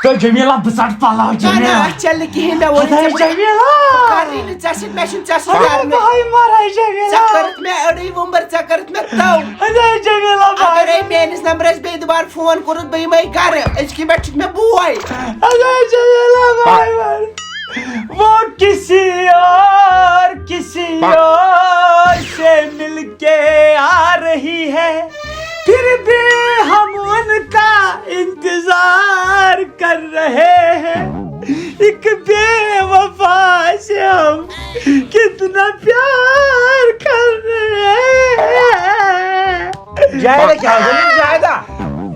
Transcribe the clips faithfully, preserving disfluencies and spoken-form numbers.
تہٕ جمیٖلا، بہٕ ژَٹہٕ پَلو، نہ، نہ، جمیٖلا۔ اَتھ چَلہِ نہٕ کِہیٖنۍ، مےٚ ووٚن خۄداے، ژےٚ۔ جمیٖلا۔ بہٕ کَرٕے نہٕ، ژےٚ سۭتۍ، مےٚ چھُنہٕ ژےٚ سۭتۍ خۄداے، کَرنُے۔ بہٕ ہاے مَرٕ، ہاے، جمیٖلا۔ ژےٚ کٔرٕتھ مےٚ أڑٕے وُمبٕر، ژےٚ کٔرٕتھ مےٚ تَو۔ خۄداے، جمیٖلا، بہٕ ہاے اگرے مَرٕ۔ میٲنِس نمبرس بیٚیہِ دُبارٕ فون کوٚرُتھ، بہٕ یِمے گرٕ، أزکہِ پٮ۪ٹھ چھُکھ مےٚ بوے۔ خۄداے، جمیٖلا، بہٕ ہاے مَرٕ۔ وہ کسی اور، کسی اور سے مل کے آ رہی ہے، پھر بھی ہم ان کا انتظار کر رہے ہیں۔ ایک بے وفا سے ہم کتنا پیار کر رہے ہیں۔ جاہدہ، کیٛاہ دٔلیٖل، جاہدہ؟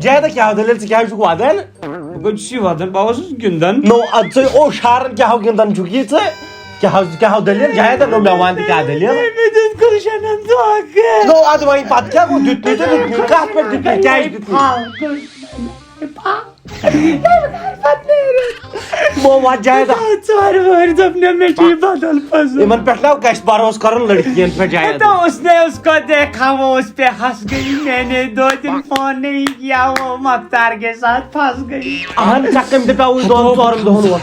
جاہدہ، کیٛاہ دٔلیٖل؟ ژٕ کیٛازِ چھُکھ وَدان؟ بہٕ کَتہِ چھُس یہِ وَدان؟ بہٕ ہا اوسُس گِنٛدان۔ نو، اَدٕ ژٕ اوس شہرن کیٛاہ ہو گِنٛدان چھُکھ یہِ ژٕ؟ کیٛاہ حظ، کیٛاہ حظ دٔلیٖل؟ جاہدہ، نو مےٚ وَن تہٕ کیٛاہ دٔلیٖل؟ مےٚ دیُت گُلشنن دھوکہٕ۔ نو، اَدٕ وۄنۍ پَتہٕ کیٛاہ گوٚو؟ دیُتنُے تہٕ دیُتنُے۔ کَتھ پٮ۪ٹھ دیُتنُے؟ کیٛازِ دیُتنُے؟ مو وَتھ جاہدہ۔ ژورِ وٕہٕرۍ دوٚپ مےٚ، مےٚ چھُ یہِ بدل پسند۔ یِمن پٮ۪ٹھ نہ گژھِ بھروسہٕ کَرُن لڑکِین پٮ۪ٹھ جاہدہ۔ تو اس نے اس کو دیکھا، وہ اس پہ ہنس گئی۔ میں نے دو دن فون نہیں کیا، وہ مختار کے ساتھ پھنس گئی۔ اہن، ژےٚ کٔمۍ دَپیٛاوُے دۄن ژورن دۄہن اورٕ؟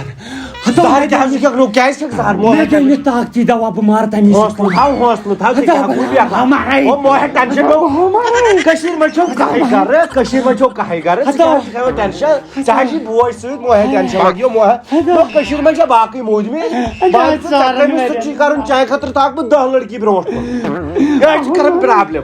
ہتو، زہر کیٛاہ حظ چھُکھ نوٚو؟ کیٛازِ چھَکھ زہر؟ مےٚ مےٚ گٔے نہٕ طاقتی دوا، بہٕ مارٕ تَمی سۭتۍ۔ حوصلہٕ تھاو، حوصلہٕ تھاو، ژٕ کیٛاہ گوٚو یَتھ؟ ہمارے۔ او موہے ٹٮ۪نشن ہتو، گوٚو۔ ہمارے۔ کٔشیٖر منٛز چھو کَہَے گَرٕ، کٔشیٖر منٛز چھو کَہَے گَرٕ، ژٕ ہتو۔ کیٛاہ چھُکھ ہٮ۪وان ٹٮ۪نشن؟ ژےٚ حظ چھُے بوے سۭتۍ، موہے ٹٮ۪نشن لَگیو، موہے۔ ہتو۔ نو، کٔشیٖر منٛز چھا باقٕے موٗدمٕتۍ؟ ہتو، بَس ژٕ ژارن ژےٚ کٔمِس سۭتۍ واریاہ۔ چھُے کَرُن، چانہِ خٲطرٕ تھاوَکھ بہٕ دَہ لٔڑکی برونٛٹھ کُن۔ یہِ حظ چھِ کَران پرٛابلِم۔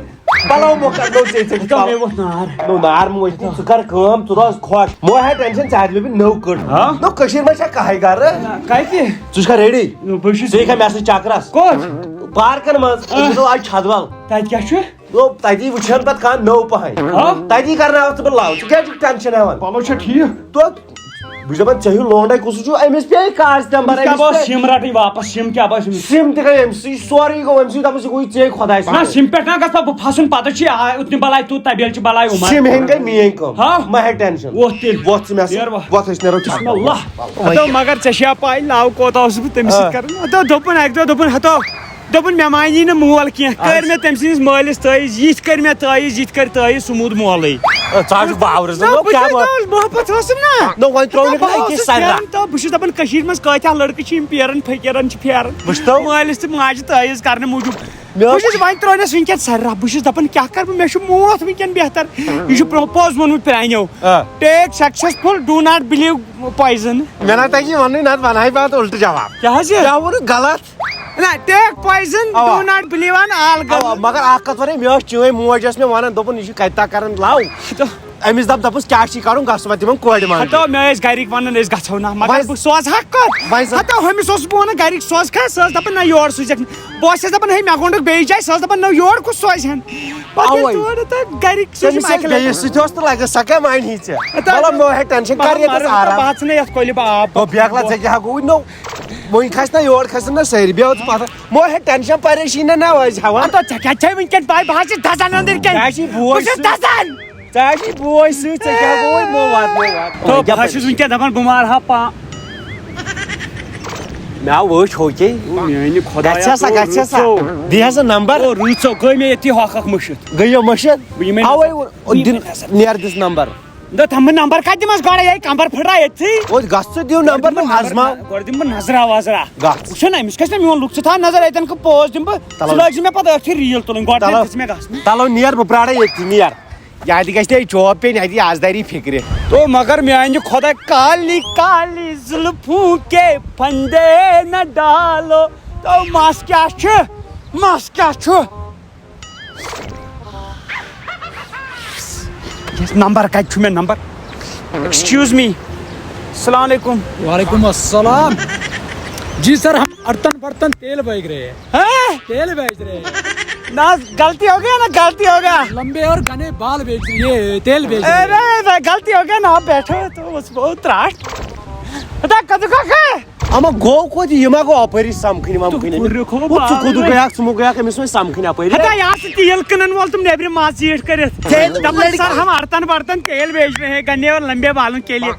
بلاو مۄکھ اَتھ نوٚو ژےٚ، ژےٚ چھُ ژےٚ پَلو۔ مےٚ ووٚتھ نار۔ نوٚو نار موج تہِ، ژٕ کَر کٲم، ژٕ روز خۄش۔ موہے ٹٮ۪نشَن، ژےٚ آسہِ مےٚ نوٚو کٔٹ۔ ہا؟ نوٚو کٔشیٖرِ منٛز چھا کَہَے گَرٕ؟ نہ، کَتہِ؟ ژٕ چھُکھا ریڈی؟ نہ، بہٕ چھُس۔ ژٕ یِکھا مےٚ سۭتۍ چَکرَس؟ کوٚت؟ پارکَن منٛز۔ آ۔ أسۍ گژھو آز چھَدوَل۔ تَتہِ کیٛاہ چھُ؟ نوٚو، تَتی وٕچھَن پَتہٕ کانٛہہ نوٚو پَہَے۔ ہا؟ تَتی کَرناوَتھ ژٕ بہٕ لَو۔ ژٕ کیٛازِ چھُکھ ٹٮ۪نشَن ہٮ۪وان؟ پَلو چھا ٹھیٖک؟ تو بہٕ چھُس دَپان، ژےٚ ہیوٗ لونڈَے کُس چھُ؟ أمِس پیٚیہِ کارڈ نمبر، أمِس کیٛاہ بہٕ ٲسۍ کیٛاہ؟ سِم رَٹٕنۍ واپَس؟ سِم کیٛاہ بہٕ ٲسۍ أمِس؟ سِم تہِ گٔے أمۍ سٕے، سورُے گوٚو أمۍ سٕے، دَپان، ژٕ گوٚوُے ژے خۄدایَس نہ، سۭتۍ۔ سِم پٮ۪ٹھ نہ گژھٕ بہٕ پھَسُن، پَتہٕ چھِ آ، اُتنہِ بَلاے توٗت تَبیل چھِ بَلاے عُمر۔ سِم ہٮ۪نۍ گٔے میٛٲنۍ کٲم۔ ہا؟ مہ ہےٚ ٹٮ۪نشَن۔ وۄتھ تیٚلہِ۔ وۄتھ ژٕ مےٚ سۭتۍ۔ یَر وۄتھ۔ وۄتھ أسۍ نیرو چھَکھ۔ بسم اللہ۔ وۄتھ۔ ہَتو، مگر ژےٚ چھےٚ پَے، لَو کوٗتاہ اوسُس بہٕ تٔمِس سۭتۍ آ۔ کَران؟ ہَتو، دوٚپُن اَکہِ دۄہ، دوٚپُن، ہَتو، دوٚپُن، مےٚ مانی نہٕ مول کینٛہہ۔ اہن۔ کٔر مےٚ تٔمۍ سٕنٛدِس مٲلِس تٲیٖز، یِتھ کٔرۍ مےٚ تٲیٖز، یِتھ کٔرۍ تٲیٖز، سُہ موٗد مولٕے۔ اے، ژٕ ہا چھُکھ باورٕ زن، نہ، نو بہٕ کیٛاہ چھُس مو-، دَپان، محبت ٲسٕم نا۔ نو، وۄنۍ ترٛوو مےٚ بہٕ أکِس اوسُس سرِ پھیران، رَٹھ۔ تو بہٕ چھُس دَپان، کٔشیٖرِ منٛز کۭتیٛاہ لٔڑکہٕ چھِ یِم پیران فقیٖرن چھِ پھیران۔ وٕچھ تو۔ مٲلِس تہٕ ماجہِ تٲیٖز کرنہٕ موٗجوٗب۔ مےٚ بہٕ اوس چھُس وۄنۍ ترٛٲونَس وٕنکٮ۪ن سرِ رَٹھ۔ بہٕ چھُس دَپان، کیٛاہ کَرٕ بہٕ؟ مےٚ چھُ موت وٕنکٮ۪ن بہتر۔ یہِ چھُ پرٛو-، پوٚز ووٚنمُت پرٛانیو۔ آ۔ Take successful, do not believe poison۔ مےٚ نہ تَگہِ یہِ وَننُے، نَتہٕ وَنہٕ ہا بہٕ اَتھ اُلٹہٕ جواب۔ کیٛاہ حظ یہِ؟ کیٛاہ ووٚنُکھ غلط؟ نہ، take poison, اوا۔ Do not believe on all اوا، girls۔ مگر اکھ کتھ ونے، مےٚ ٲس چٲنۍ موج ٲس مےٚ ونان، دوٚپُن، یہِ چھُ کتہِ تام کران love۔ ہتو۔ أمِس دپ، دپُس، کیٛاہ چھُے کرُن؟ گژھ ژٕ وۄنۍ تِمن کورِ منٛز۔ ہتو، مےٚ ٲسۍ گرِکۍ ونان، أسۍ گژھو نہ، مگر وۄنۍ بہٕ سوزٕ ہا کوٚت؟ وۄنۍ زن ہتو، ہُمِس اوسُس بہٕ ونان، گرِکۍ سوزکھا؟ سۄ ٲس دپان، نہ، یورٕ سوزکھ۔ بہٕ اوسس دپان، ہے، مےٚ گوٚنڈُکھ بیٚیِس جایہِ، سۄ ٲس دپان، نہ، یورٕ کُس سوزِ ہن؟ پتہٕ ییٚلہِ اَوَے۔ تورٕ تہٕ گرِکۍ سوٗزِم تٔمِس اکہِ ییٚلہِ لٹہِ۔ بیٚیِس سۭتۍ اوس تہٕ لگس سۄ کیٛاہ مانہِ ژےٚ؟ ہتو، مطلب، مےٚ ہے ٹینشن، مطلب، کر ییٚتس مطلب، آرام۔ بہٕ ژھٕنہٕ یتھ کۄلہِ بہٕ آب۔ گوٚو بیکلا، ژےٚ کیٛاہ گوٚوُے نوٚو؟ وۄنۍ کھسہِ نہ یور، کھسن نہ سٲری، بیٚہو ژٕ پتھر۔ مو ہے ٹینشن پریشٲنی نہ، نہ ٲسۍ ہاوان۔ ہتو، ژےٚ کیٛاہ چھے وٕنکیٚن پاے؟ بہٕ حظ چھُس دزان أنٛدٕرۍ کِنۍ۔ ژےٚ حظ چھُے بوے بہٕ چھُس سۭتۍ۔ دزان۔ ژےٚ حظ چھُے بوے سۭتۍ، ژےٚ کیٛاہ گوٚوُے؟ مو وات، مو وات۔ تو مو بہٕ حظ چھُس وٕنکیٚن دپان، بہٕ مارٕ ہا پا-، مےٚ آو وٕچھ ہوکے۔ او میٛانہِ خۄدایا، گژھِ ہا سا، تو گژھِ ہا سا۔ رٕژو۔ دِ ہا سا نمبر۔ او رٕژو، گٔے مےٚ ییٚتی ہۄکھ اکھ مٔشِتھ۔ گٔیو مٔشِتھ؟ بہٕ یِمے اَوَے نظر۔ ووٚن، او بہٕ یِمے دِن، نظر۔ نیر دِس نمبر۔ نہ، تھَم بہٕ نمبر کتہِ دِمس گۄڈے؟ یے کمبر پھٕٹرا ییٚتھی۔ او، گژھ ژٕ دِیو نمبر، گۄڈٕ دِمہٕ نہٕ نظرا وظرا۔ گژھ۔ وٕچھو نہ، أمِس کھسہِ نہ میون لُک۔ ژٕ تھاو نظر اَتٮ۪ن، کُن پوز دِمہٕ بہٕ۔ تلو۔ ژٕ لٲگۍ زِ مےٚ پتہٕ أتھی ریٖل تُلٕنۍ، گۄڈٕ تلو۔ دِژ مےٚ گژھنہٕ۔ تلو، نیر، بہٕ پرارے ییٚتھی، نیر۔ یہِ تہِ گژھِ نہٕ یہِ چوب پیٚنۍ، اَتہِ آز داری فِکرِ۔ تو مگر میانہِ خۄداے، کالی کالی زُلفوں کے پھندے نہ ڈالو۔ تو مس کیٛاہ چھُ؟ مس کیٛاہ چھُ؟ یس نمبر کتہِ چھُ مےٚ نمبر؟ Excuse me. السلام علیکم۔ وعلیکم السلام۔ جی سر، ہم ارتن برتن تیل بیچ رہے ہیں۔ ہاں؟ تیل بیچ رہے ہیں۔ نا، غلطی ہو گیا نا، غلطی ہو گیا۔ لمبے اور گھنے بال بیچ، یہ تیل بیچ رہے ہیں۔ ارے، غلطی ہو گیا نا، آپ بیٹھو تو بس بہت تراٹ۔ ہتا کدو کا ہے؟ اما گوٚو کوٚت یہِ؟ یہِ ما گوٚو اپٲری سمکھٕنۍ ومکھٕنۍ؟ تہٕ کوٚرُکھ ہو ہُہ ژٕ کوٚت باورٕے۔ گٔیاکھ، ژٕ مو گٔیاکھ أمِس وۄنۍ سمکھٕنۍ اپٲری؟ ہتا یہِ آسہِ تیٖل کٕنن وول تِم نیبرِم ماز زیٖٹھ کٔرِتھ۔ تیل دپان لڑکہٕ۔ سر ہم ارتن برتن تیل بیچ رہے ہیں گنے اور لمبے بالوں کے لیے۔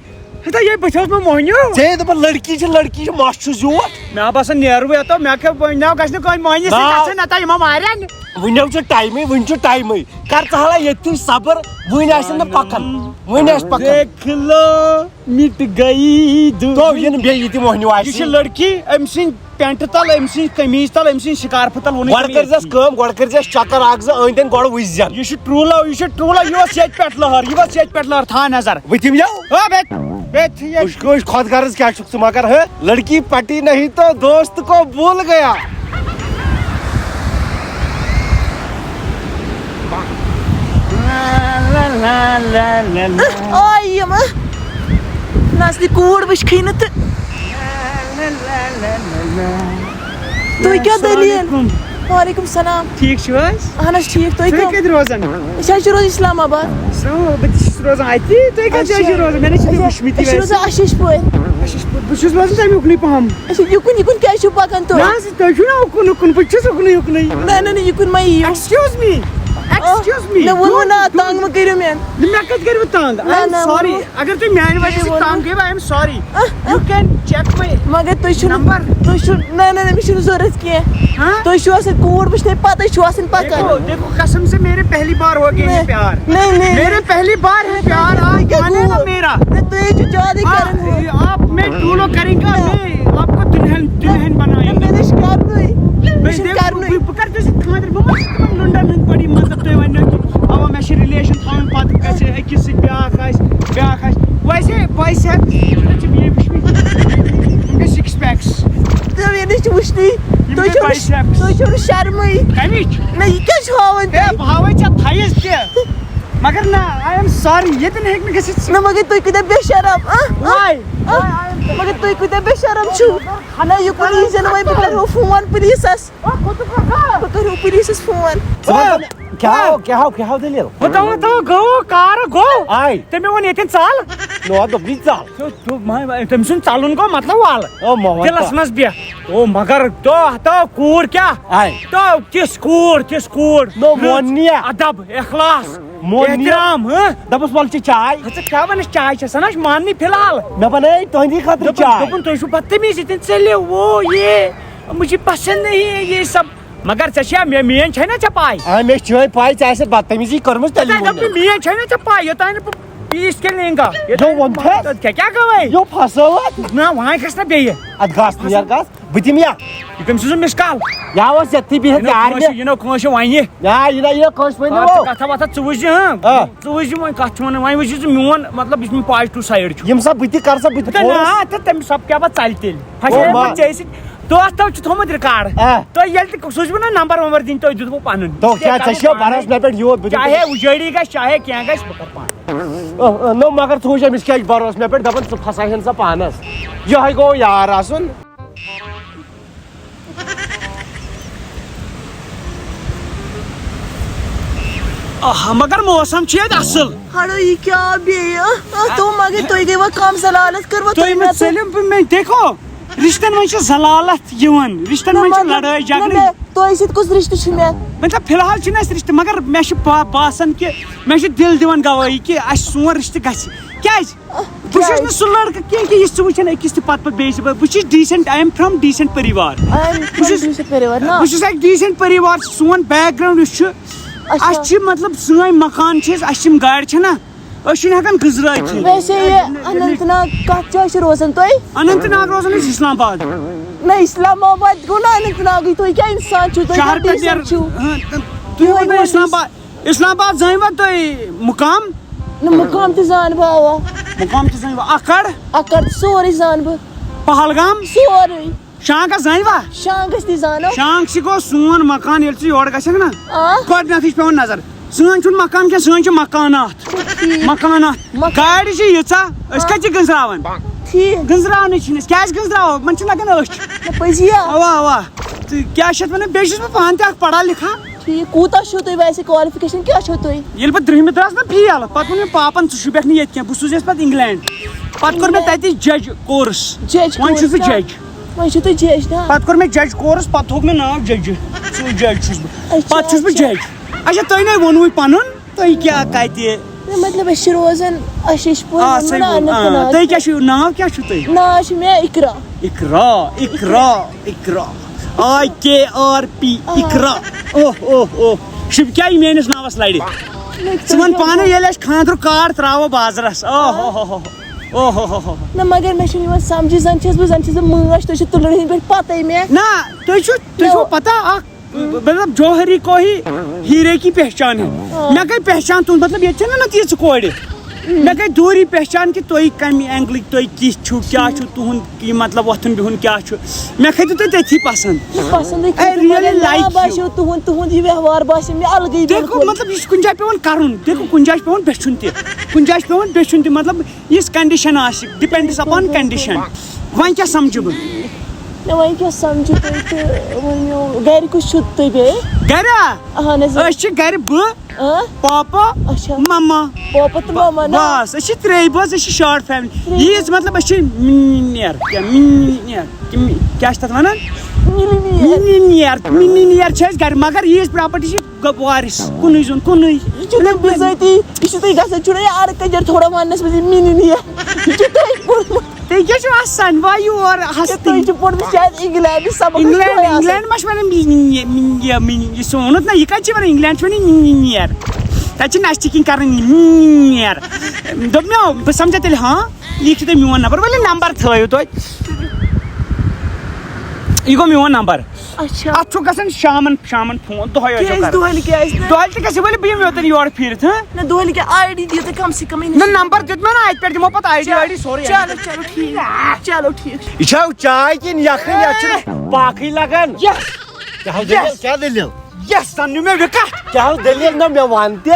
ہتا، یے بہٕ چھُس نہٕ مۄہنیو۔ ژےٚ دَپان لڑکی چھِ، لڑکی چھِ، مَس چھُ زیوٗٹھ۔ مےٚ باسان نیرٕ بہٕ یَتھ، مےٚ کیٛاہ، وۄنۍ نہ گژھِ نہٕ کٲنٛسہِ مۄہنِس سۭتۍ نا۔ گژھٕنۍ، نہ تہٕ یِمو مارن۔ وٕنیو چھُ ٹایمٕے، وٕنہِ چھُ ٹایمٕے۔ کر ژٕ ہلا ییٚتھی صبر، وٕنہِ آسن نہٕ پکان، وٕنہِ آسہِ پکان۔ دیکھ لو، مٹ گئی تو دنیا۔ یہِ نہٕ بیٚیہِ یہِ تہِ مۄہنیو آسہِ۔ یہِ چھِ لڑکی، أمۍ سٕنٛدۍ پینٹہٕ تل، أمۍ سٕنٛدۍ قمیٖض تل، أمۍ سٕنٛدۍ سکارفہٕ تل ووٚنُے گۄڈٕ مےٚ کٔرۍ زٮ۪س ییٚتی۔ کٲم، گۄڈٕ کٔرۍ زٮ۪س چکر اکھ زٕ أنٛدۍ أنٛدۍ، گۄڈٕ وٕچھ زٮ۪ن۔ یہِ چھُ ٹرٛوٗلو، یہِ چھُ ٹرٛوٗلو، یہِ اوس ییٚتہِ پٮ۪ٹھ لہر، یہِ اوس ییٚتہِ پٮ۪ٹھ لہر، تھاو نظر۔ بہٕ دِمہٕ یَو۔ آ، بیٚیہِ، بیٚیہِ تھٲیِو۔ وٕچھ، وٕچھ، خۄد غرض کیٛاہ چھُکھ ژٕ مگر، ہہ؟ لڑکی پٹی نہیں تو دوست کو بھول گیا۔ آے یِم۔ نسلی کوٗر وٕچھکھٕے نہٕ تہٕ۔ تُہۍ کیٛاہ السلام دٔلیٖل؟ علیکم۔ وعلیکم السلام۔ ٹھیٖک چھِو حظ؟ اہن حظ ٹھیٖک، تُہۍ تُہۍ کَم؟ کَتہِ روزان؟ أسۍ حظ چھِ روزان اسلام آباد۔ سو، بہٕ تہِ چھُس روزان اَتی۔ تُہۍ کَتہِ جایہِ چھِو اچھا۔ روزان؟ مےٚ نہ چھِ تُہۍ اچھا۔ وٕچھمٕتی أسۍ چھِ ویسے۔ روزان اَشِش پورِ۔ اَشِش پورِ۔ بہٕ چھُس روزان تَمہِ اُکنُے پَہَم۔ اچھا، یُکُن، یُکُن کیٛازِ چھِو پَکان تُہۍ؟ نہ حظ، تُہۍ چھِو نہ اُکُن، اُکُن، بہٕ چھُس اُکنُے، اُکنُے۔ نہ، نہ، نہ، یُکُن مہ یِیِو۔ Excuse me۔ آ، Excuse me۔ مےٚ ووٚنوُ نا، Don't، don't۔ تنٛگ مہٕ کٔرِو مےٚ۔ نہ، مےٚ کَتہِ کَرِ بہٕ تنٛگ؟ نہ، I am نہ، sorry۔ ووٚنوُ۔ اگر تُہۍ میانہِ وجہ سۭتۍ ووٚنُو۔ تنگ گٔیوٕ، I am sorry۔ آ، آ۔ You can check my مگر تُہۍ چھِو نہٕ، number۔ تُہۍ چھِو، نہ، نہ، نہ، مےٚ چھُنہٕ ضوٚرَتھ کینٛہہ۔ ہاں؟ تُہۍ چھِو آسان کوٗر وٕچھنَے، پَتَے چھِو آسان پَکان۔ دیکھو، دیکھو، قسم سے میرے پہلی بار ہو گیا یہ نہ، پیار۔ نہیں، نہیں۔ میرے پہلی بار ہے پیار، آپ مانے نا میرا۔ نہ، تُہۍ چھِو زیادٕ ہاں، کران ہُہ۔ آپ میں ٹولو کریں گا، نہ۔ میں آپ کو دلہن، دلہن نہ، بنائیں گے۔ مےٚ نہ چھُ کرنُے۔ مےٚ چھُنہٕ دیکھو، کرنُے۔ بہٕ، بہٕ کَرٕ ژےٚ سۭتۍ خانٛدر، بہٕ ما چھُس تِمَن لُنڈَن ہٕنٛدۍ پٲٹھۍ، یِم مطلب تُہۍ ؤنِو کہِ اَوا مےٚ چھِ relation تھاوٕنۍ، پَتہٕ گژھِ أکِس سۭتۍ بیٛاکھ آسہِ، بیٛاکھ آسہِ۔ ویسے biceps، تُہۍ چھِو یہِ وٕچھمٕتۍ؟ یِم گٔے six packs۔ تہٕ مےٚ نہ چھِ وٕچھنٕے۔ یِم تُہۍ گٔے چھِو نہٕ، biceps۔ تُہۍ چھِو نہٕ شرمٕے۔ کَمِچ؟ نہ، یہِ کیٛاہ چھُ ہاوان ہے، تُہۍ؟ بہٕ ہاوَے ژےٚ thighs تہِ۔ مگر نہ، I am sorry، ییٚتہِ نہٕ ہیٚکہِ نہٕ گٔژھِتھ۔ نہ، مگر تُہۍ کۭتیٛاہ بے شرم، آ، آ، Why؟ آ، مگر تُہۍ کۭتیٛاہ بے شرم چھِو۔ نہ، یہِ کُن یی زِ نہٕ وۄنۍ، بہٕ کَرٕ ہو فون پُلیٖسَس۔ بہٕ کَرٕ ہو پُلیٖسَس فون۔ ژٕ وَن تہٕ مےٚ، کیٛاہ ہو، کیٛاہ ہو، کیٛاہ ہو دٔلیٖل؟ ہُتو، ہُتو گوٚو، کار گوٚو۔ آے۔ تٔمۍ ووٚن ییٚتٮ۪ن ژَل۔ نو، دوٚپنٕے ژَل۔ تہٕ، تہٕ مہ-، تٔمۍ سُنٛد ژَلُن گوٚو مطلب وَل۔ او، مہ وَن دِلَس ژَل۔ منٛز بیٚہہ۔ او، مگر تو، تو کوٗر کیٛاہ؟ آے۔ تو تِژھ کوٗر، تِژھ کوٗر۔ نو، رٕژ، مون نِیا۔ ادب، اخلاص، مون نِیا۔ احترام، ہہ؟ دوٚپُس، وَل چے چاے۔ ہہ، ژٕ کیٛاہ وَنَس، چاے چھےٚ سا نہ اَسہِ ماننی فی الحال؟ مےٚ بَنٲے تُہٕنٛدی خٲطرٕ دوٚپُن، چاے۔ دوٚپُن، تُہۍ چھِو بدتمیٖز ییٚتٮ۪ن ژٔلِو، وہ، یہ، مجھے پسند نہیں ہے یہ سب۔ مگر ژےٚ چھےٚ، مےٚ، میٛٲنۍ چھےٚ نہ ژےٚ پاے؟ آ، مےٚ چھِ چٲنۍ پاے، ژےٚ آسہِ بدتمیٖزی کٔرمٕژ تیٚلہِ تۄہہِ ووٚن دوٚپ مےٚ۔ مےٚ، میٛٲنۍ چھےٚ نہ ژےٚ پاے، یوٚتام نہٕ بہٕ یہِ یِتھ کٔنۍ لینٛگا۔ یہِ یو ووٚن تھَس۔ ژےٚ کیٛاہ گوٚوے؟ یو پھسٲوَتھ۔ نہ، وۄنۍ گژھِ نہ بیٚیہِ۔ اَدٕ گژھ نیر گژھ، بہٕ دِمہٕ یا۔ یہِ کٔمۍ سٕنٛز مِس کال؟ یا اوس یَتھٕے بِہِتھ یہِ نہ یار کٲنٛسہِ، مےٚ۔ یہِ نہ کٲنٛسہِ وَنہِ۔ یا، یہِ نہ، یہِ نہ کٲنٛسہِ ؤنِو۔ آ، ژٕ کَتھا وَتھا ژٕ وٕچھ زِ، ہاں۔ آ۔ ژٕ وٕچھ زِ وۄنۍ کَتھ چھُ وَنان، وۄنۍ وٕچھ زِ میون مطلب یُس مےٚ positive side چھُ۔ یِم سا بہٕ تہِ کَرٕ سا، بہٕ تہِ تہٕ نہ، تھوڑا۔ تہٕ تٔمِس سب کیٛاہ پَتہٕ ژَلہِ تیٚلہِ؟ ہۄ چھِ او وۄنۍ ما۔ پَتہٕ ژےٚ سۭتۍ۔ دوستو چھُ تھوٚمُت record۔ آ۔ تۄہہِ ییٚلہِ تہِ سوٗزِو نا number ومبر دِنۍ تُہۍ دِتوٕ پَنُن۔ تو کیٛاہ ژےٚ چھےٚ بھروسہٕ مےٚ پٮ۪ٹھ یوٗت؟ بہٕ دِمہٕ چاہے پونٛسہٕ۔ اُجٲڑی گژھِ، چاہے کینٛہہ گژھِ، بہٕ کَرٕ پانہٕ۔ اہ، اہ، نو مگر ژٕ وٕچھ أمِس کیٛاہ چھُ بھروسہٕ مےٚ پٮ۪ٹھ، دَپان ژٕ پھساوہن سا پانَس۔ یِہوٚے گوٚو یار آسُن۔ آہ، مگر موسم چھُ ییٚتہِ اَصٕل۔ ہڑو، یہِ کیٛاہ بیٚیہِ؟ آہ، آہ، تو مگر تُہۍ گٔے وۄنۍ کَم ذلالت کٔر وۄنۍ تُہۍ تُہۍ مےٚ مےٚ تہٕ۔ ژٔلِو، بہٕ، مےٚ دیکھو، رِشتَن منٛز چھِ ذلالت یِوان، رِشتَن نہ، منٛز چھِ مطلب، لڑٲے نہ، جھگڑٕ۔ مےٚ، تۄہہِ سۭتۍ کُس رِشتہٕ چھُ مےٚ؟ مطلب، فی الحال چھِنہٕ اَسہِ رِشتہٕ، مگر مےٚ چھُ با-، باسان کہِ مےٚ چھُ دِل دِوان گوٲہی کہِ اَسہِ سون رِشتہٕ گژھِ۔ کیٛازِ؟ بہٕ چھُس نہٕ سُہ لڑکہٕ کینٛہہ کہِ یُس ژٕ وٕچھان أکِس تہِ پتہٕ پتہٕ بیٚیِس۔ بہٕ چھُس decent، I am from decent پریوار۔ I am بہٕ چھُس، from decent پریوار، نا؟ بہٕ چھُس اکھ decent پریوار۔ سون background یُس چھُ، اچھا۔ اَسہِ چھِ مطلب سٲنۍ مکان چھِ أسۍ، اَسہِ چھِ یِم گاڑِ چھَنا، أسۍ چھِنہٕ ہٮ۪کان گٔنٛزرٲوتھٕے۔ ویسے یہِ اننت ناگ کتھ جایہِ چھِ روزان تُہۍ؟ اننت ناگ روزان أسۍ اسلام آباد۔ نہ، اسلام آباد گوٚو نہ اننت ناگٕے، تُہۍ کیٛاہ انسان چھِو؟ تُہۍ شہر کیٛاہ پٮ۪ٹھ decent نیرٕ، چھِو؟ ہاں، تُہۍ یِہوٚے ؤنِو گوٚو اسلام آباد۔ اسلام آباد زٲنِوا تُہۍ مُقام؟ نہ، مُقام تہِ زانہٕ بہٕ، اَوا۔ مُقام تہِ زٲنِوا؟ اَکَڑ؟ اَکَڑ تہِ سورُے زانہٕ بہٕ۔ پہلگام؟ سورُے۔ شانٛگَس زٲنِوا؟ شانٛگَس تہِ زانو۔ شانٛگ چھِ گوٚو سون مکان، ییٚلہِ ژٕ یورٕ گژھکھ نا، آ۔ گۄڈٕنٮ۪تھٕے چھِ پٮ۪وان نظر۔ سٲنۍ چھُنہٕ مکان کینٛہہ، سٲنۍ چھِ مکانات۔ ٹھیٖک۔ مکانات۔ مکان۔ گاڑِ چھِ ییٖژاہ، أسۍ آ۔ کَتہِ چھِ گٔنٛزراوان؟ ٹھیٖک۔ گٔنٛزراونٕے چھِنہٕ أسۍ۔ کیٛازِ گٔنٛزراوو؟ یِمَن چھِ لَگان أچھ۔ نہ، پٔزی ہا۔ اَوا، اَوا۔ تہٕ کیٛاہ چھِ اَتھ وَنان؟ بیٚیہِ چھُس بہٕ پانہٕ تہِ اَکھ پَڑھا لِکھا۔ ٹھیٖک، کوٗتاہ چھُو تُہۍ ویسے؟ qualification کیٛاہ چھو تُہۍ؟ ییٚلہِ بہٕ دٔہمہِ درٛاس نا fail، پَتہٕ ووٚن مےٚ پاپَن، "ژٕ چھُکھ نہٕ ییٚتہِ کینٛہہ، بہٕ سوزے ژٕ پَتہٕ England۔" پَتہٕ کوٚر مےٚ تَتہِ judge course۔ Judge وۄنۍ چھُس course بہٕ نا؟ Judge۔ وۄنۍ چھِو تُہۍ judge نا؟ پَتہٕ کوٚر مےٚ judge course، پَتہٕ تھوٚوُکھ مےٚ ناو ججہِ۔ سُے judge چھُس بہٕ۔ اچھا، پَتہٕ چھُس بہٕ اچھا۔ Judge۔ اچھا، تۄہہِ نے ووٚنوُے پَنُن، تُہۍ کیٛاہ کَتہِ؟ نہ، مطلب، أسۍ چھِ روزان اچھا، یہِ چھُ پوٚز آ، ووٚنمُت صحیح نا، ووٚن۔ اننت آ، ناگ۔ تُہۍ کیٛاہ چھِو ناو، کیٛاہ چھُو تُہۍ؟ ناو چھُ مےٚ اِقرا۔ اِقرا، اِقرا، آی کے آر پی، آ۔ اِقرا۔ اوہ، اوہ، اوہ۔ شِب کیٛاہ یہِ میٛٲنِس ناوَس لَڑِ؟ نہ، ژٕ وَن تُہۍ پانَے، ییٚلہِ اَسہِ خانٛدرُک کارڈ ترٛاوو بازرَس۔ اوہ، آ۔ اوہ، اوہ، اوہ، اوہ۔ نہ، مگر مےٚ چھُنہٕ یِوان سَمجھی، زَن چھَس بہٕ، زَن چھَس بہٕ مٲنٛچھ، تُہۍ چھِو تُلرِ ہٕنٛدۍ پٲٹھۍ پَتَے مےٚ۔ نہ، تُہۍ چھِو، تُہۍ چھِو نہ۔ پَتہ اَکھ مطلب، جوہری کو ہی ہیرے کی پہچان ہے۔ ہاں۔ مےٚ گٔے پہچان تُہُنٛد، مطلب، ییٚتہِ چھَنہٕ نہ تیٖژٕ کورِ۔ مےٚ گٔے دوٗری پہچان کہِ تُہۍ کَمہِ اینگلٕکۍ، تُہۍ کِتھ چھِو، کیٛاہ چھُ تُہُنٛد، یہِ مطلب، وۄتھُن بِہُن کیٛاہ چھُ۔ مےٚ کھٔتِو تُہۍ تٔتھی پَسنٛد۔ یہِ پَسنٛدٕے I کھٔتِو، really مگر like you۔ باسیو تُہُنٛد، تُہُنٛد یہِ ویوہار باسیو مےٚ الگٕے دیکھو، بِلکُل۔ مطلب، یہِ چھُ کُنہِ جایہِ پٮ۪وان کَرُن۔ دیکھو، کُنہِ جایہِ چھُ پٮ۪وان بیچھُن تہِ۔ کُنہِ جایہِ چھُ پٮ۪وان بیچھُن تہِ۔ مطلب، یِژھ condition آسہِ، depends upon condition۔ وۄنۍ کیٛاہ سَمجھٕ بہٕ؟ نہ، وۄنۍ کیٛاہ سَمجھٕ تُہۍ تہٕ وۄنۍ میون گَرِ کُس چھُو تُہۍ بیٚیہِ؟ گَرِ ہا؟ اَہَن حظ۔ أسۍ چھِ گَرِ بہٕ، اۭں؟ پاپا، اچھا۔ مَما۔ پاپا تہٕ مَما نا؟ بَس، أسۍ چھِ ترٛیٚیہِ بٲژ، أسۍ چھِ short family۔ ترٛیٚیہِ ییٖژ مطلب أسۍ چھِ millionaire، کیٛاہ millionaire، کیٛاہ mi-، کیٛاہ چھِ تَتھ وَنان؟ Millionaire۔ Millionaire چھِ أسۍ گَرِ، مگر ییٖژ property چھِ گوٚو وارِث، کُنُے زوٚن، کُنُے۔ یہِ چھُ تۄہہِ بِذٲتی، یہِ چھُ تۄہہِ گژھان، چھُنہ یہِ اَرٕ کَجَر تھوڑا وَننَس منٛز یہِ مِنِنۍ یہِ۔ یہِ چھُ تۄہہِ پوٚرمُت۔ تُہۍ کیٛاہ چھِو آسان؟ وایِو اورٕ یہِ ہَستٕنۍ۔ تۄہہِ چھُ پوٚرمُت شاید اِنگلینڈ، یہِ سبق چھُ اِنگلینڈ، تۄہہِ آسان۔ اِنگلینڈ ما چھِ وَنان مِنِنۍ یہِ، مِنِنۍ یہِ، مِنِنۍ یہِ؟ یہِ سُہ ووٚنُتھ نہ، یہِ کَتہِ چھِ وَنان اِنگلینڈ؟ چھِ وَنان مِنِنۍ ییر۔ تَتہِ چھِ نَسٹِکِنٛگ کَرٕنۍ مِنِنۍ ییر۔ دوٚپ مےٚ، بہٕ سَمجھا تیٚلہِ، ہاں؟ لیٖکھِو تُہۍ میون نمبر، ؤلِو نمبر تھٲیِو تُہۍ۔ یہِ گوٚو میون نمبر۔ اچھا۔ اتھ چھُ گژھان شامن، شامن فون، دۄہے ٲسۍ زیو کیٛازِ کران۔ دۄہلہِ کیٛازِ نہٕ؟ دۄہلہِ تہِ گژھِ، ؤلِو بہٕ یِمہٕ یوتن یورٕ پھیٖرِتھ، ہاں؟ نہ، دۄہلہِ کیٛاہ، آی ڈی دِیِو تُہۍ کم سے کم أمِس۔ نہ، نمبر دیُت مےٚ نا، اتہِ پٮ۪ٹھ دِمو پتہٕ آی ڈی، چلو، آی ڈی سورُے۔ چلو، چلو، ٹھیٖک، چلو، ٹھیٖک۔ یہِ چھا چاے کِنہٕ یکھٕنۍ؟ یتھ چھُنہٕ پاکھٕے لگان۔ Yes۔ کیٛاہ حظ دٔلیٖل؟ Yes۔ کیٛاہ دٔلیٖل؟ Yes، سَن نیوٗ مےٚ وِکٹ۔ کیٛاہ حظ دٔلیٖل؟ نہ مےٚ وَن تہِ۔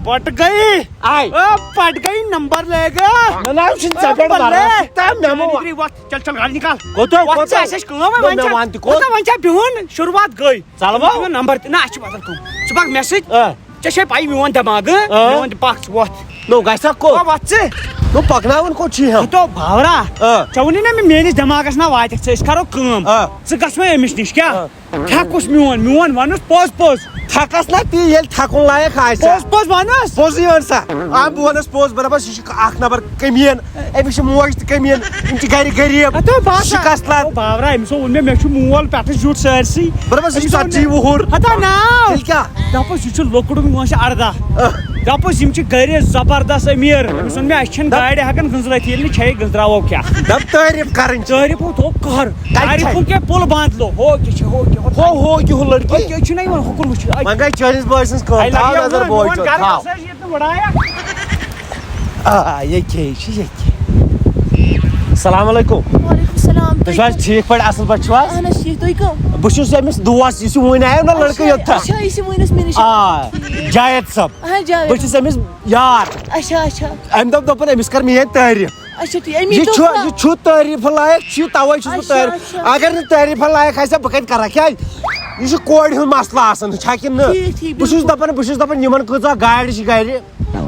پٹ گئی۔ آے۔ آ، پٹ گئی، نمبر لے گیا۔ نہ، نہ، یہِ چھُنہٕ ژےٚ پٮ۪ٹھ بلے۔ بھروسہٕ۔ تہ مےٚ مہ وَن۔ گرٛی وَتھ۔ چل، چل، گاڑِ نِکال۔ کوٚت، وَتھ کوٚت؟ ژٕ، اَسہِ چھِ کٲم وۄنۍ، نہ، وۄنۍ مےٚ چھا، وَن تہِ کوٚت؟ کوٚت وۄنۍ چھا بِہُن؟ شروٗعات گٔے۔ ژَلہٕ وۄنۍ؟ میون نمبر تہِ، نہ، اَسہِ چھِ بدل کٲم۔ ژٕ پَکھ مےٚ سۭتۍ۔ آ۔ ژےٚ چھے پَیی میون دٮ۪ماغ، ہہ؟ آ۔ میون تہِ پَکھ ژٕ وۄتھ۔ نو، گژھِ سا کوٚت؟ وۄتھ، وۄتھ ژٕ۔ نو، پَکناوُن کوٚت چھُے ہم؟ ہتو باورا۔ آ۔ ژےٚ ووٚنُے نہ مےٚ میٲنِس دٮ۪ماغس نہ واتٮ۪کھ ژٕ، أسۍ کرو کٲم۔ آ۔ ژٕ گژھ وۄنۍ أمِس نِش، کیٛاہ؟ آ۔ تھکُس میون، میون وَنُس پوٚز پوٚز۔ تھکس نہ تی، ییٚلہِ تھکُن لایق آسہِ۔ پوٚز پوٚز وَنُس۔ پوٚزُے وَن سا۔ آ، بہٕ وَنس پوٚز، بہٕ دَپس، یہِ چھُ اکھ نمبر کٔمیٖن، أمِس چھِ موج تہِ کٔمیٖن، یِم چھِ گرِ غریٖب، ہتو باسا۔ شِکست لد۔ ہتو باورا، أمِس ووٚن مےٚ، مےٚ چھُ مول پٮ۪ٹھٕ زیُٹھ سٲرسٕے۔ بہٕ دَپس، یہِ چھُ أمِس ووٚن ژتجی مےٚ، وُہُر۔ ہتا ناو۔ تیٚلہِ کیٛاہ؟ دَپُس، یہِ چھُ لۄکُٹ، وۄنۍ چھِ ارداہ۔ آ۔ دَپُس، یِم چھِ گرِ زبردست أمیٖر۔ أمِس ووٚن مےٚ، اَسہِ چھَنہٕ دَپ- گاڑِ ہٮ۪کان گٔنٛزرٲوِتھ، ییٚلہِ نہٕ چھے گٔنٛزراوو کیٛاہ؟ دَپ تعریٖف کَرٕنۍ چھِ۔ تعریٖف ہو تھوٚو قہر۔ کَتہِ تعریٖف چھے؟ ہو کیٛاہ پُل باندھ لو، ہو کیٛاہ چھِ، ہو کیٛاہ، ہو ہو، ہو کیٛاہ ہُہ لڑکی؟ ہو کیٛاہ چھُنہ یِوان، ہُکُن وٕچھ۔ وۄنۍ گٔے چٲنِس بٲے سٕنٛز کٲم۔ آے لگہِ تھاو ہا نظر وۄنۍ، بوے وۄنۍ چھُ، کر تھاو۔ گژھو أسۍ ییٚتہِ نہٕ وٕڑایا۔ آ، ییٚکے چھِ، ییٚکے۔ السلام علیکم۔ وعلیکم السلام۔ تُہۍ چھِو حظ ٹھیٖک پٲٹھۍ، اَصٕل پٲٹھۍ چھِو حظ؟ اہن حظ ٹھیٖک، تُہۍ کٕم؟ بہٕ چھُس أمِس دوس، یُس یہِ وٕنۍ آیو نہ لڑکہٕ اچھا، یوٚت تھَس۔ اچھا، یُس یہِ وٕنۍ اوس مےٚ نِش۔ آ، جاوید صٲب۔ اہن جاوید۔ بہٕ چھُس أمِس یار۔ اچھا، اچھا۔ أمۍ دوٚپ، دوٚپُن، أمِس کر میٲنۍ تعریٖف۔ اچھا، ٹھیٖک، أمۍ یہِ دوٚپ چھُ، کیٛاہ؟ یہِ چھُ تعریٖف لایق، چھُ یہِ، تَوَے چھُس بہٕ اچھا، تعریٖف۔ اچھا۔ اگر نہٕ تعریٖف لایق آسہِ ہا، بہٕ کَتہِ کَرٕ ہا؟ کیٛازِ؟ یہِ چھُ کورِ ہُنٛد مسلہٕ آسان، چھا کِنہٕ نہٕ؟ ٹھیٖک، ٹھیٖک، بہٕ چھُس بِلکُل۔ دَپان، بہٕ چھُس دَپان، یِمَن کۭژاہ گاڑِ چھِ گَرِ،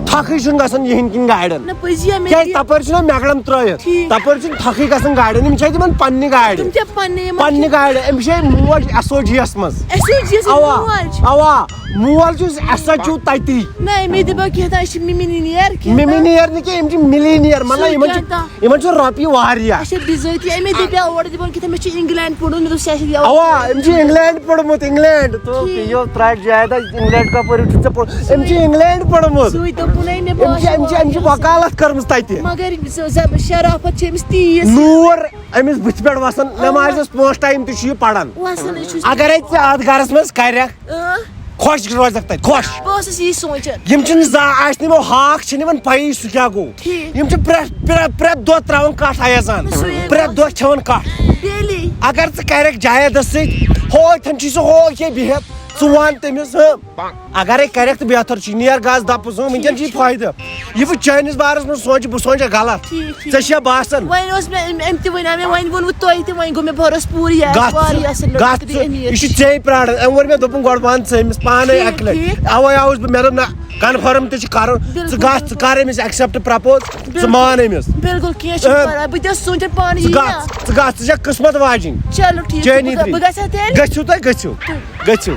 تھَکھٕے چھُنہٕ گژھان یِہِنٛدۍ کِنۍ گاڑٮ۪ن۔ نہ، پٔزی ہا، مےٚ کیٛازِ تہِ تَپٲرۍ چھُنہ مٮ۪گڑَم ترٛٲیِتھ؟ ٹھیٖک۔ تَپٲرۍ چھُنہٕ تھَکھٕے گژھان گاڑٮ۪ن، یِم چھِ اَتہِ یِمَن پنٛنہِ گاڑِ۔ تِم چھِ پنٛنہِ یِمَن پنٛنہِ چھِ گاڑِ، أمِس چھِ موج ایس او جی یَس منٛز۔ ایس او جی یَس اَوا، موج۔ اَوا، مول چھُس ایس ایچ او تَتی۔ نہ، مےٚ دِبو کینٛہہ تام، أسۍ چھِ مِمِنِنِیر کینٛہہ تام۔ مِمِنِیر نہٕ کینٛہہ، یِم چھِ مِلینِیر، مطلب، سُہ یِمَن چھِ کینٛہہ تام۔ یِمَن چھُ رۄپیہِ واریاہ۔ اچھا، بِذٲتی، اَمے دَپیٛاو اورٕ دِوان کہِ مےٚ چھُ اِنگلینڈ پوٚرمُت، مےٚ دوٚپ، سُہ آسہِ یَوٕ اَوا، أمۍ چھُ اِنگلینڈ پوٚرمُت، اِنگلینڈ۔ تو ٹھیٖک۔ یہِ ترٛاٹھ جایداد اِنگلینڈ کَپٲرۍ چھُ ژےٚ پوٚرمُت؟ أمۍ چھُ اِنگلینڈ پوٚرمُت۔ سُے دوٚپُن، ہے، مےٚ أمۍ چھِ، باسیو أمۍ چھِ، أمۍ چھِ وکالت کٔرمٕژ تَتہِ۔ مگر سُہ زب-، شرافت چھِ أمِس تیٖژ۔ نوٗر أمِس بٕتھِ پٮ۪ٹھ وَسان، اَوا۔ نٮ۪مازِ ٲس پانٛژھ ٹایم تہِ چھُ یہِ پَران۔ وَسان ہے چھُس۔ اگرے ژےٚ اَتھ گَرَس منٛز کَرٮ۪کھ، اۭں۔ خۄش روزکھ تَتہِ، خۄش۔ بہٕ ٲسٕس یی سونٛچان۔ یِم چھِنہٕ زانٛہہ، اَسہِ نِمو ہاکھ، چھِنہٕ یِوان پَیی سُہ کیٛاہ گوٚو۔ ٹھیٖک۔ یِم چھِ پرٛٮ۪تھ، پرٛٮ۪تھ، پرٛٮ۪تھ دۄہ ترٛاوان کَٹھ اَیَس زَن۔ سُے ہے پرٛٮ۪تھ گوٚو۔ دۄہ کھٮ۪وان کَٹھ۔ ڈیلی۔ اگر ژٕ کَرٮ۪کھ جایدَس سۭتۍ، ہو، اَتھٮ۪ن چھُے سُہ ہو کینٛہہ بِہِتھ، ژٕ وَن تٔمِس، ہہ، اگرے کَرٮ۪کھ تہٕ بہتر چھُے، نیر گژھ دَپُس، ہہ، وٕنۍکٮ۪ن چھُے فٲیدٕ۔ یہِ بہٕ چٲنِس بارَس منٛز سونٛچہٕ، بہٕ سونٛچا غلط۔ ٹھیٖک، ٹھیٖک۔ ژےٚ چھےٚ باسان؟ وۄنۍ اوس مےٚ أمۍ، أمۍ تہِ وَنیٛاو مےٚ، وۄنۍ ووٚنوُ تۄہہِ تہِ، وۄنۍ گوٚو مےٚ بھروسہٕ پوٗرٕ، یہِ آسہِ گژھ واریاہ ژٕ، اَصٕل گژھ لٔڑکہٕ تہٕ ژٕ، أمیٖر۔ یہِ چھُ ژےٚ پرٛاران۔ أمۍ ووٚن مےٚ، دوٚپُن، گۄڈٕ وَن ژٕ أمِس پانَے ٹھیٖک، اَکہِ لَٹہِ۔ ٹھیٖک۔ اَوَے آوُس بہٕ، مےٚ دوٚپ، نہ، کنفٲرٕم تہِ چھُ کَرُن۔ بِلکُل، ژٕ گژھ، بِلکُل۔ ژٕ کَر أمِس accept propose، ژٕ بِلکُل۔ مان أمِس۔ بِلکُل، کینٛہہ چھُنہٕ اۭں۔ پَرواے، بہٕ تہِ ٲسٕس سونٛچان پانہٕ ژٕ یی گژھ، نا۔ ژٕ گژھ، ژٕ چھَکھ قٕسمت واجِنۍ۔ چلو، ٹھیٖک چھُ، چٲنی بہٕ گژھ-، ترٛی۔ بہٕ گژھٕ ہا تیٚلہِ؟ گٔژھِو تُہۍ، گٔژھِو۔ تُہۍ۔ گٔژھِو۔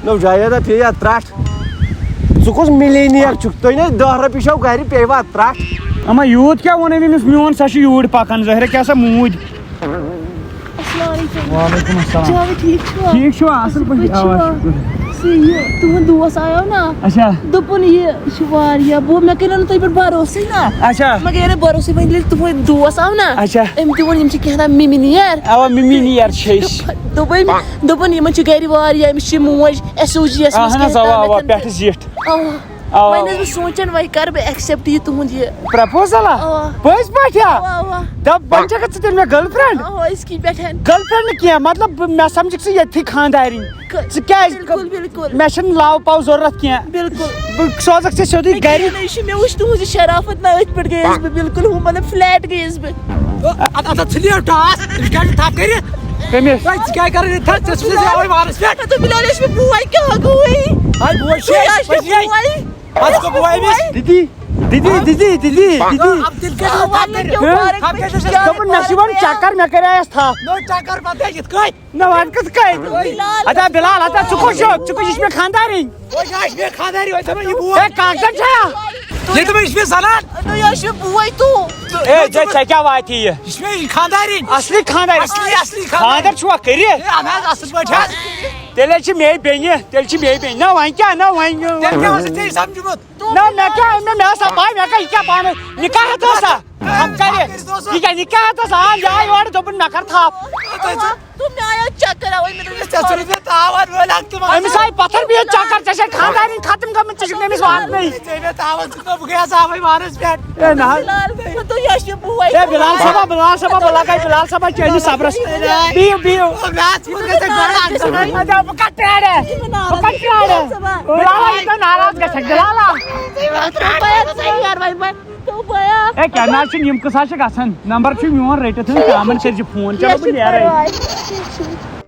نو جایداد پیٚیہِ اَتھ ترٛٹھ۔ ژٕ ژٕ کُس مِلیٖنِیر چھُکھ؟ تُہۍ نہٕ دَہ رۄپیہِ چھَو گَرِ، پیٚیہِ واتہٕ ترٛٹھ۔ اما یوٗت کیٛاہ ووٚن أمۍ أمِس میون، سۄ چھِ یوٗرۍ پَکان، ظٲہِرہ کیٛاہ سا موٗدۍ۔ السلام علیکم۔ وعلیکم السلام۔ جناب، ٹھیٖک چھِوا؟ ٹھیٖک چھِوا؟ اَصٕل پٲٹھۍ؟ اَصٕل پٲٹھۍ اَوا، چھِوا؟ شُکُر۔ سُہ یہِ، تُہُنٛد دوس آیو نا؟ اچھا۔ دوٚپُن، یہِ چھُ واریاہ، بہٕ، مےٚ کَریو نہٕ تۄہہِ پٮ۪ٹھ بھروسٕے نا۔ اچھا۔ مےٚ گٔیو نہٕ بھروسٕے، وۄنۍ ییٚلہِ تُہُنٛد دوس آو نا، اچھا۔ أمۍ تہِ ووٚن، یِم چھِ کینٛہہ تام مِمِنِیر۔ اَوا، مِمِنِیر چھِ أسۍ۔ دوٚپُن، دوٚپُن، یِمَن چھِ گَرِ واریاہ، أمِس چھِ موج، ایس او جی یَس منٛز اَہَن حظ، کینٛہہ اَوا، تام اَوا، یَتھ پٮ۪ٹھٕ زِٹھ۔ اَوا۔ اَوا۔ وۄنۍ ٲسٕس بہٕ سونٛچان، وۄنۍ کَرٕ بہٕ accept یہِ تُہُنٛد یہِ۔ Proposal ہا؟ اَوا۔ پٔزۍ پٲٹھۍ ہا؟ اَوا، اَوا۔ دَپ، وۄنۍ چھَکھ ژٕ تیٚلہِ مےٚ girlfriend؟ اَوا، أزکی پٮ۪ٹھ۔ Girlfriend نہٕ کینٛہہ، مطلب، بہٕ، مےٚ سَمجھِکھ ژٕ ییٚتھی خانٛدارِنۍ۔ ک-، ژٕ کیٛازِ؟ بِلکُل، بِلکُل۔ مےٚ چھَنہٕ love پاو ضروٗرت کینٛہہ۔ بِلکُل۔ بہٕ سوزَکھ ژےٚ سیوٚدُے مےٚ گَرِ۔ کینٛہہ نہٕ، یہِ چھُ، مےٚ وٕچھ تُہٕنٛز یہِ شرافت نا، أتھۍ پٮ۪ٹھ گٔیَس بہٕ بِلکُل، ہُہ، مطلب، flat گٔیَس بہٕ۔ اَتھ، اَتھ، اَتھ ژھٕنِو ٹاس، أمِس کیٛاہ چھُ تھپھ کٔرِتھ؟ کٔمِس؟ ہے، ژٕ کیٛاہ کَران یہِ تھپھ؟ ژےٚ ژھٕنُس یہِ اَوَے وارَس پٮ۪ٹھ۔ مےٚ دوٚپ، بِلال، یہِ چھُ مےٚ بوے، کیٛاہ گوٚوُے؟ ہے، بوے چھُ، ہے، یہِ چھُ بوے۔ پَتہٕ گوٚو بوے أمِس۔ دیٖدی، دیٖدی، دیٖدی، دیٖدی، دیٖدی۔ اب تیٚلہِ کیٛاہ چھُ تھپھ کٔرِتھ؟ ہہ؟ تھپھ کیٛاہ چھُ؟ دوٚپُن، مےٚ چھُ یِوان چکر، مےٚ کَرییَس تھپھ۔ نوٚو چکر پَتہٕ یِتھ کٔنۍ۔ نہ، وۄنۍ کِتھ کٔنۍ؟ بِلال۔ اَدا بِلال، اَدا ژٕ کُس چھُکھ؟ ژٕ کُس، یہِ چھِ مےٚ خانٛدارِنۍ۔ وۄنۍ چھا، یہِ چھِ مےٚ خانٛدارِنۍ، وۄنۍ چھا مےٚ یہِ بوے؟ ہے، کاغذن چھا؟ یہِ دوٚپُن، یہِ چھِ مےٚ زنان۔ نہ، یہِ چھِ مےٚ بوے تہٕ۔ ہے، ژےٚ، ژےٚ کیٛاہ واتی یہِ؟ یہِ چھِ مےٚ خانٛدارِنۍ۔ اصلی خانٛدارِنۍ؟ اصلی، اصلی خانٛدارِنۍ۔ خانٛدر چھُوا کٔرِتھ؟ ہے، اہن حظ، اصٕل پٲٹھۍ حظ۔ تیٚلہِ حظ چھِ مے بیٚنہِ، تیٚلہِ چھِ مے بیٚنہِ۔ نہ، وۄنۍ کیٛاہ، نہ، وۄنۍ۔ تیٚلہِ کیٛاہ اوس ژےٚ یہِ سمجھمُت؟ نہ، مےٚ کیٛاہ، مےٚ، مےٚ ٲس سا پَے، مےٚ کیٛاہ، یہِ کیٛاہ پانہٕ، نِکاح ہٮ۪تھ اوس سا؟ ہم کَرِ۔ یہِ کیٛاہ نِکاح ہٮ۪تھ اوس؟ آ، یہِ آو یورٕ، دوٚپُن، مےٚ کَر تھپھ۔ تہٕ مےٚ آیو چکر اَوَے، مےٚ دوٚپ، ژےٚ ژھٕنُس مےٚ تاوان وٲلۍ اَکھ تہِ وَنُن۔ أمِس آیہِ پَتھر بِہِتھ چکر، ژےٚ چھےٚ خانٛدارِنۍ ختم گٔمٕژ، ژےٚ چھُکھ نہٕ أمِس واتنٕے۔ ژےٚ مےٚ تاوان ژٕ، بہٕ گٔیَس آوَے وارَس پٮ۪ٹھ۔ ہے نہ حظ۔ فِلحال، مےٚ دوٚپ، یہِ چھِ بوے۔ ہے بِلال صٲبا، بِلال صٲبا، بہٕ لَگَے بِلال صٲبا چٲنِس صبرَس۔ بِہِو، بِہِو۔ مےٚ آسہِ ووٚنمُت ژےٚ گۄڈٕ اَکھ زٕ۔ اَدٕ بہٕ کَتہِ پرٛارٕ؟ بِلال حظ یوٗتاہ ناراض گژھکھ، بِلال آ۔ ہے، کیٛاہ نہ حظ چھُنہٕ، یِم قٕصہٕ حظ چھِ گژھان۔ نمبر چھُ میون، رٔٹِتھ ژٕ شامَن کٔرۍ زِ فون۔ چلو، بہٕ نیرَے۔ ٹھیٖک چھُ۔